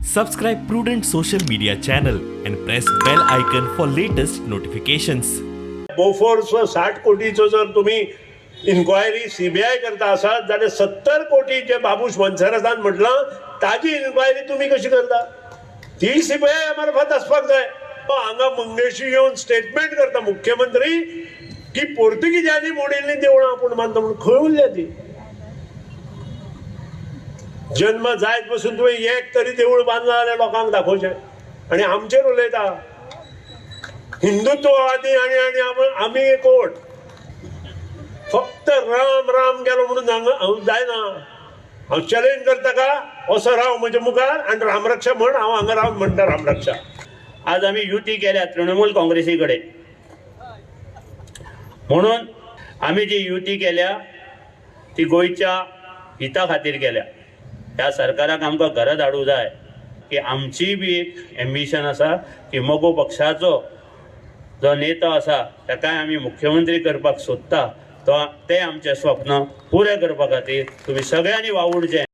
Subscribe Prudent Social Media channel and press bell icon for latest notifications. Bofors 60 कोटीचो जर तुमी enquiry CBI करता आसात जाल्यार 70 कोटी जे बाबूश मोन्सेरातान म्हटलां ताजी इन्क्वायरी तुमी कशी करता? ती सीबीआय मार्फत आसपाक जाय. हांगा मंगेशी येवन स्टेटमेंट करता मुख्यमंत्री की पोर्तुगीजांनी मोडिल्लीं देवळां आपूण मानता म्हणून. खंय उरल्या ती? जन्म जायत पसून तुवें एक तरी देवूळ बांदलां जाल्यार लोकांक दाखोवचें. आनी आमचेर उलयता हिंदुत्ववादी. आनी आमी एकवट. फक्त राम राम गेलो म्हणून हांगा जायना. हांव चॅलेंज करता का, असो राव म्हज्या मुखार आनी रामरक्षा म्हण. हांव हांगा रावन म्हणटा रामरक्षा. आज आमी युती केल्या तृणमूल काँग्रेसी कडेन म्हणून आमी जी युती केल्या ती गोंयच्या हिता खातीर केल्या. ह्या सरकाराक आमकां घरा धाडूं जाय की आमचीय बी एक एम्बिशन आसा की मगो पक्षाचो जो नेतो आसा ताकाय आमी मुख्यमंत्री करपाक सोदता. तो तें आमचें स्वप्न पुरें करपा खातीर तुमी सगळ्यांनी वावुरचें.